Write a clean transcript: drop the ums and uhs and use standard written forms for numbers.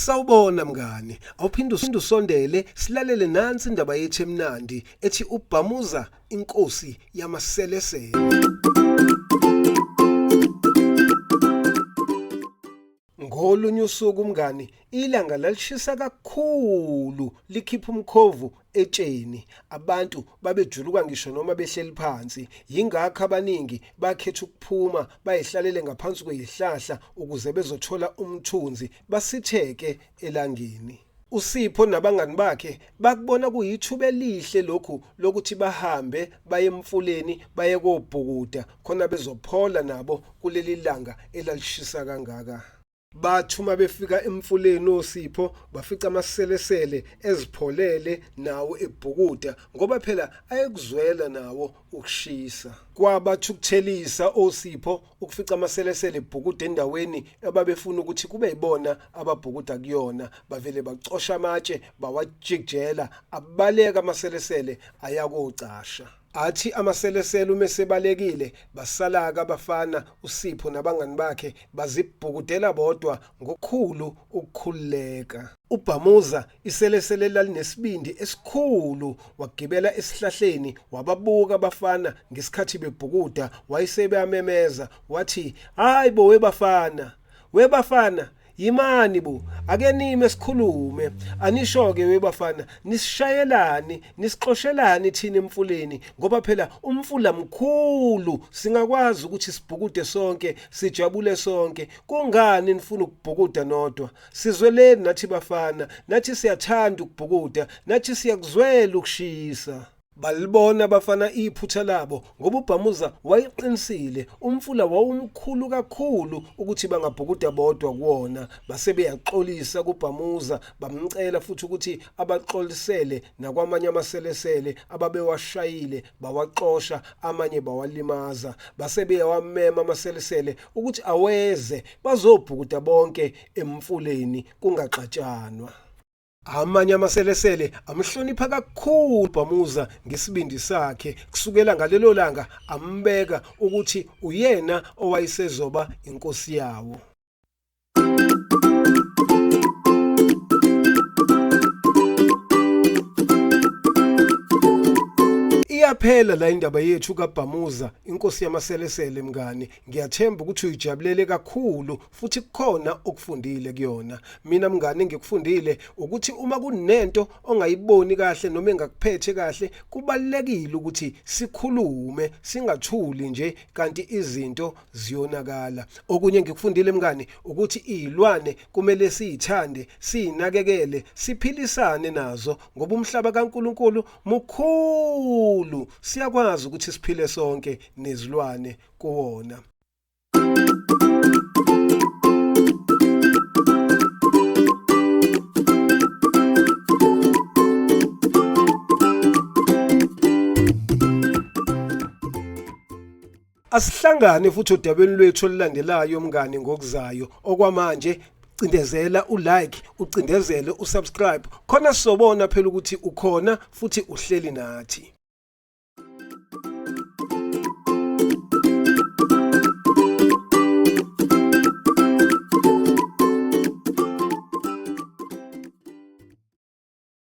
Sawubona mngani, awuphinde usondele silalele nansi indaba yethu emnandi ethi uBhamuza inkosi yamaselesele. Ngolunye usuku mngani, ilanga lalishisa kakhulu likhipha umkhovu etsheni. Abantu babejuluka ngisho noma behleli phansi. Yingakho abaningi bakhetha ukuphuma bayihlalele ngaphansi kwezihlahla ukuze bezothola umthunzi basitheke elangeni. USipho nabangani bakhe bakubona kuyithuba elihle lokhu lokuthi bahambe baye emfuleni baye kobhukuda khona bezophola nabo kuleli langa elalishisa kangaka. Bathi uma befika emfuleni oSipho bafica amaselesele ezipholele nawo ebhukuda ngoba phela ayekuzwela nawo ukushisa. Kwabathukuthelisa oSipho ukufica amaselesele ebhukuda endaweni ababefuna ukuthi kube yibona ababhukuda kuyona. Bavele bacosha amatshe bawajikijela abaleka amaselesele ayakocasha. Athi amaselesele uma esebalekile basalaka abafana uSipho nabangani bakhe bazibhukudela bodwa ngokukhulu ukukhululeka. UBhamuza iselesele lalinesibindi esikhulu wagibela esihlahleni wababuka abafana ngesikhathi bebhukuda wayesebeyamemeza wathi hayi bo webafana webafana Yimani bo, ake nime sikhulume. Anisho-ke webafana, nisishayelani, nisixoshelani thina emfuleni ngoba phela umfula mkhulu, singakwazi ukuthi sibhukude sonke, sijabule sonke. Kungani nifuna ukubhukuda nodwa? Sizweleni nathi bafana, nathi siyathanda ukubhukuda, nathi siyakuzwela ukushisa. Balibona abafana iphutha labo ngoba uBhamuza wayeqinisile, umfula wawumkhulu kakhulu ukuthi bangabhukuda bodwa kuwona. Base beyaxolisa kuBhamuza bamcela futhi ukuthi abaxolisele nakwamanye amaselesele ababewashayile bawaxosha amanye bawalimaza. Base beyawamema amaselesele ukuthi aweze bazobhukuda bonke emfuleni kungaxatshanwa. Amanye amaselesele amhlonipha kakhulu Bhamuza ngesibindi sakhe. Kusukela ngalelo langa ambeka ukuthi uyena owayesezoba inkosi yawo. Iyaphela la indaba yethu kaBhamuza inkosi yamaselesele mngani. Ngiyathemba ukuthi uyijabulele kakhulu futhi kukhona okufundile kuyona. Mina mngani ngikufundile ukuthi uma kunento ongayiboni kahle noma engakuphethe kahle kubalekile ukuthi sikhulume singathuli nje kanti izinto ziyonakala. Okunye ngikufundile mngani ukuthi izilwane kumele siyithande, siyinakekele, siphilisane nazo ngoba umhlaba kaNkuluNkulu mukhulu. Siyakwazi ukuthi siphile sonke nezilwane kuwona. Asihlangane futhi odabeni lwethu olulandelayo mngani ngokuzayo. Okwamanje cindezela ulike, ucindezele usubscribe khona sizobona phela ukuthi ukhona futhi uhleli nathi.